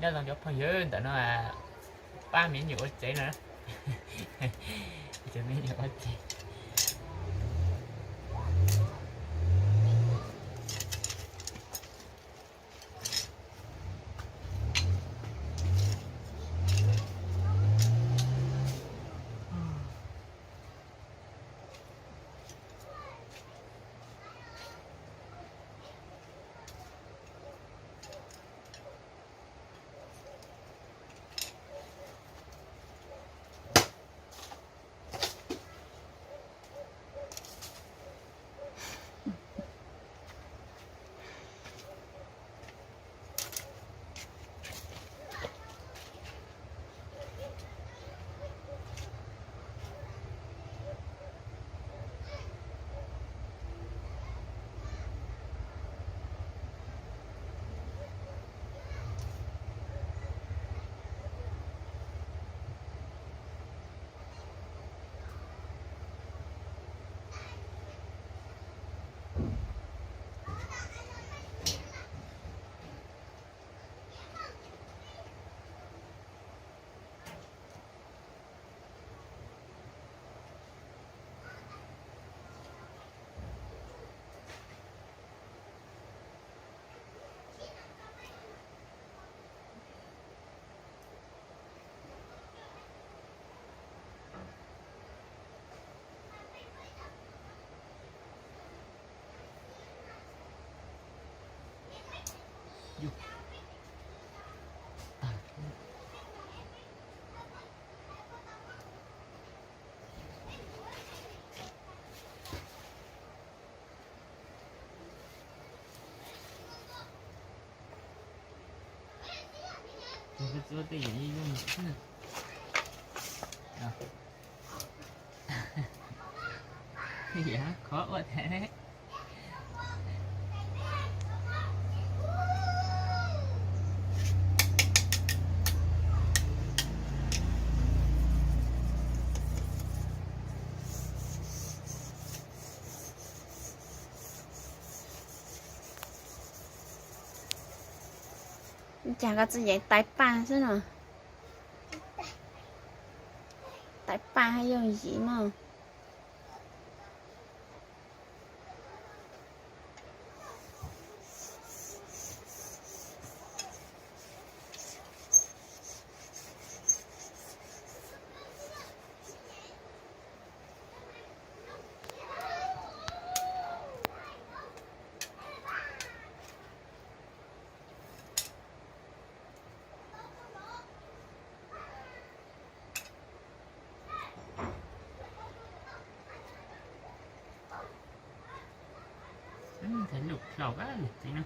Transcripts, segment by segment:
Nyob zoo cov phooj ywg, ntawm no pab me nyuam ua tsev no. Cov me nyuam ua tsev. Tus koj txuab tej yam yooj yim xwb. Yam khov ua thiab. Cas koj txawj yeem tais paj xwb no? Tais paj haj yooj yim mog. Nthe lus hlau kab niam txiv no.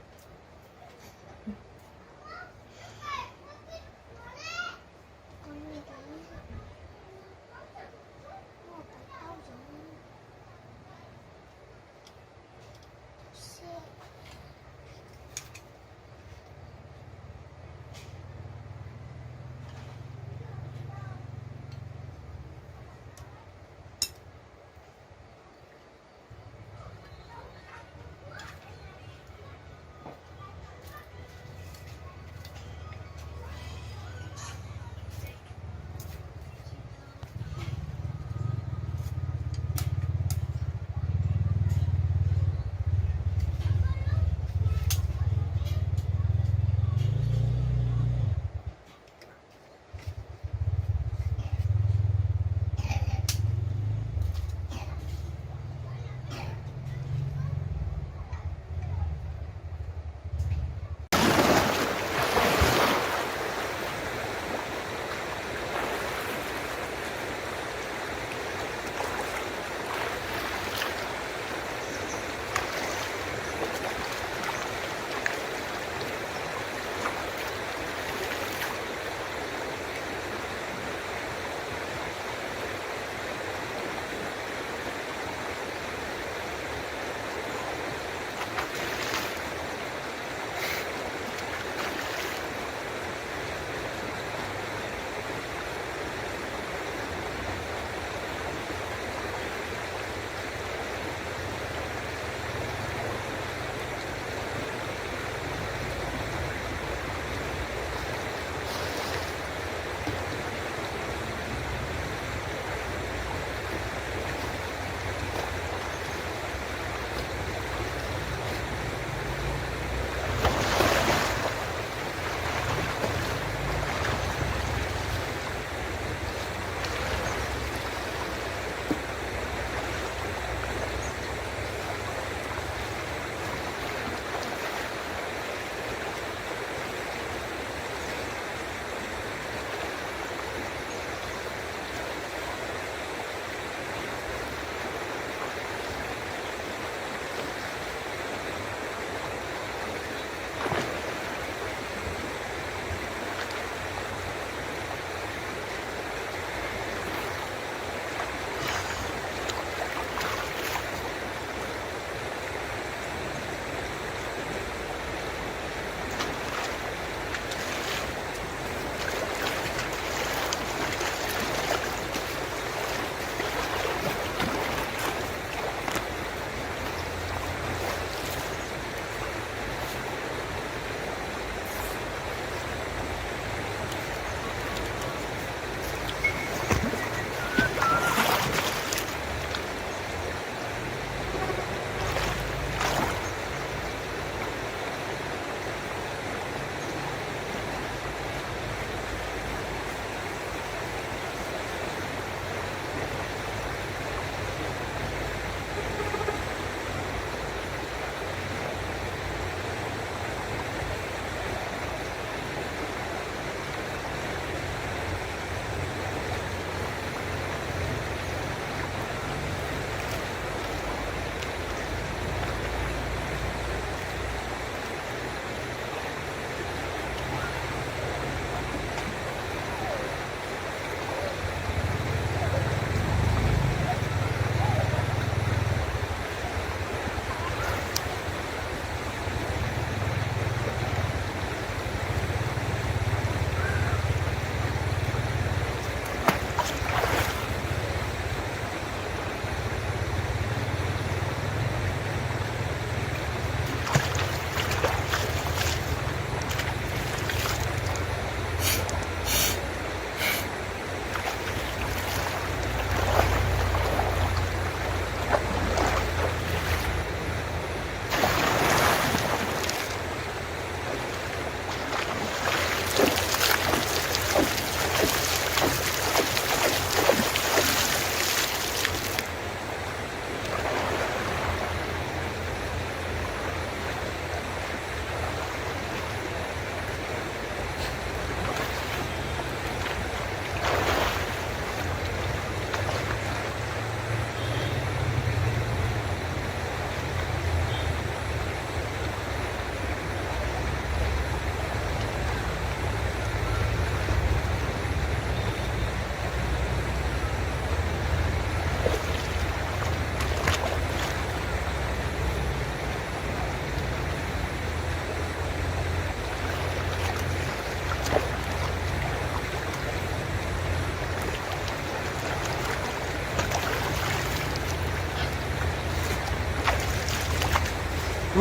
Nyob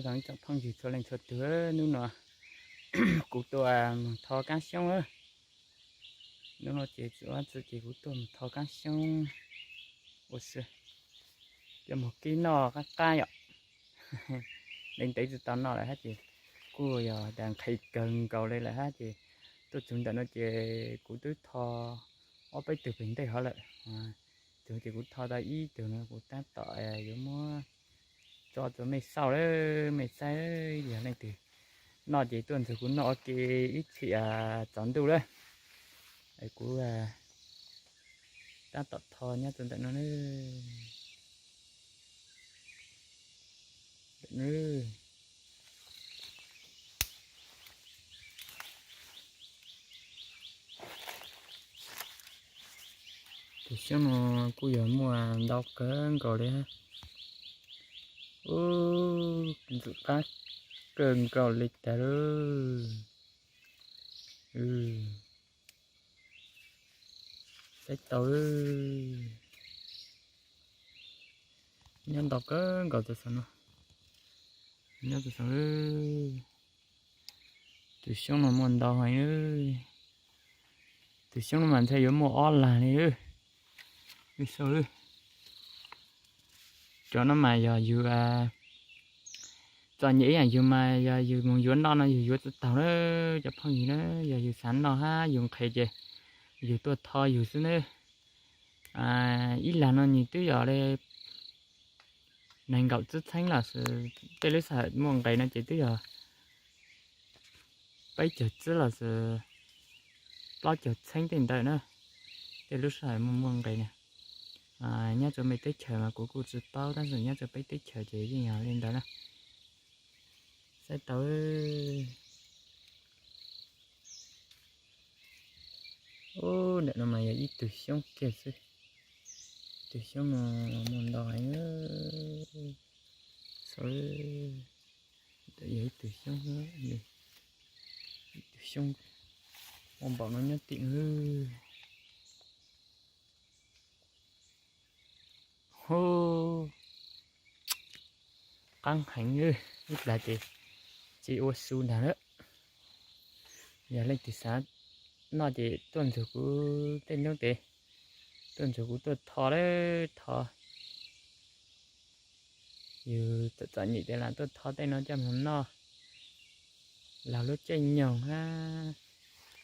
zoo tsoom phooj ywg txhua leej txhua tus, hnub no kuv tuaj mus tho kaab xyoob. Hnub no ces txiv ob txwv ces kuv tuaj mus tho kaab xyoob ua si, coj mus kib noj qab qab yom. Ntev ntev tsis tau noj lawm hab ces kuj yog tas nqhis kawg nkaus li lawm hab ces tuaj txug ntawm no ces kuv twb tho ob peb tug pem ntej hov lawm. Tug ces kuv tho tau ib tug no kuv tab tom yuav muab tso rua mej xauj lawm, mej saib yog leej twg noj ces tuaj nrug kuv noj ua ke ib chim tsaus ntuj lawm. Kuv tab tom tho nyob rua ntawm no. Tus xyoob no kuj yog muaj ntau kawg nkaus li hab. Ub, ntxim qab kawg nkaus li tas lawm. Saib tau, nyob ntau kawg nkaus tas saum no. Nyob tas saum, tus xyoob no muaj ntau heev. Tus xyoob no mas ntshe yuav muaj ob lag li. Cov no mas yog yus txom nyem ib yaam yus mas yog yus moog yuav noj no yus yuav tsi taug na cov phooj ywg na. Yog yus xav noj hab yus nqhis ces yus tuaj tho yus xwb na. Ib lag no nws twb yog li nees nkaum tsib txheeb los sis tej lub sij hawm muaj nqis no ces twb yog peb caug tsib los sis plaub caug txheeb tej ntawd na. Tej lub sij hawm muaj muaj nqis na. Nyob rua mej teb chaws mas kuv kuj tsi paub tab sis nyob rua peb teb chaws ces yeej yog li ntawd na. Saib tau. Ub, ntawm no mas yog ib tug xyoob kiag xwb. Ib tug xyoob no muaj ntau heev. Yog ib tug xyoob, ib tug xyoob muaj npaum no nyob tim no. Hu, qaab heev, ib plag ces tsi ua su ntag lawm. Yog leej twg xav noj ces tuaj nrug kuv tej noob tes, tuaj nrug kuv tuaj tho lawm tho. Yus txom txom nyem ces lam tuaj tho tej no coj moog noj. Laug lub caij nyoog hab,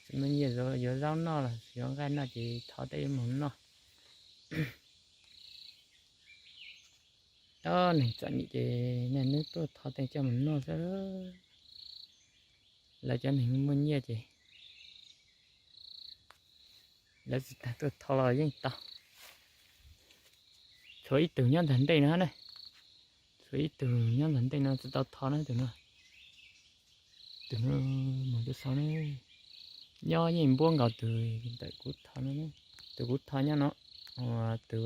tsi muaj nyiaj yuav zaub noj los yuav nqaij noj ces tho tej moog noj. Ob neeg txom nyem ces niaj hnub tuaj tho tej coj moog noj xwb. Lawv cov neeg muaj nyiaj ces lawv tsi tas tuaj tho los yeej tau. Tshuav ib tug nyob ntag ntej no na. Tshuav ib tug nyob ntag ntej no tsi tau tho na tus no. Tus no mus rau sau na. Nyob yeej npuab nkaus tus ntawm kuv tho no. Tus kuv tho nyob no, tus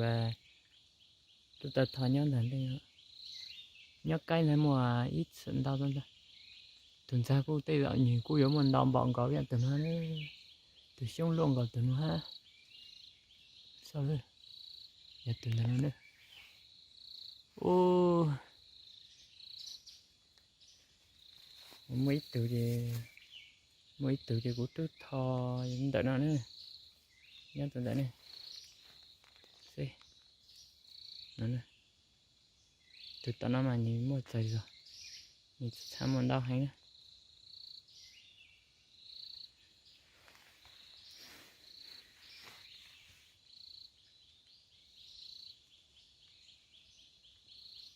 tuaj tau tho nyob ntag ntej no. Nyob kaib ntag muaj ib txhia ntau ntag. Tus ntxag kuj tej zaum nws kuj yuav muaj ntau npaum nkaus ib yam tus no. Tus xyoob luaj nkaus tus no hab. Yog tus ntawd no. Ub, muaj ib tug ces, muaj ib tug ces kuv twb tho ntawm no na. Nyob tus ntawm ne. Tus tom no mas nws muaj txaus zog, nws txhaj muaj ntau heev na.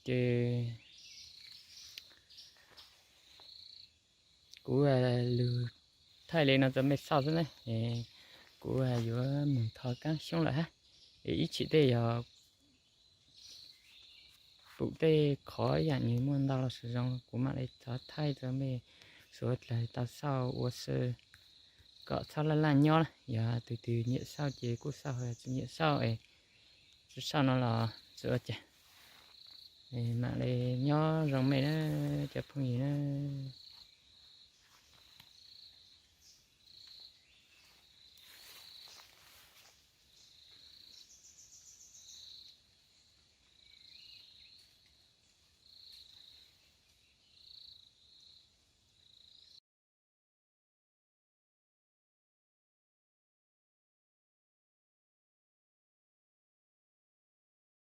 Ces kuv lug thaij li no rau mej xauj xwb na. Kuv yuav moog tho kaab xyoob lawm hab. Es ib chim tej yog pum tej qhov ib yam nws muaj ntau los sis zoo kuv mam li rov thaij rau mej suav dlawg tau xauj ua si kom txhob laj laj nyob na. Yog tug twg nyiam xauj ces kuj xauj, tsis nyiam xauj es tsis xauj no los tsis ua cas. Mam li nyob zoo mej na cov phooj ywg na.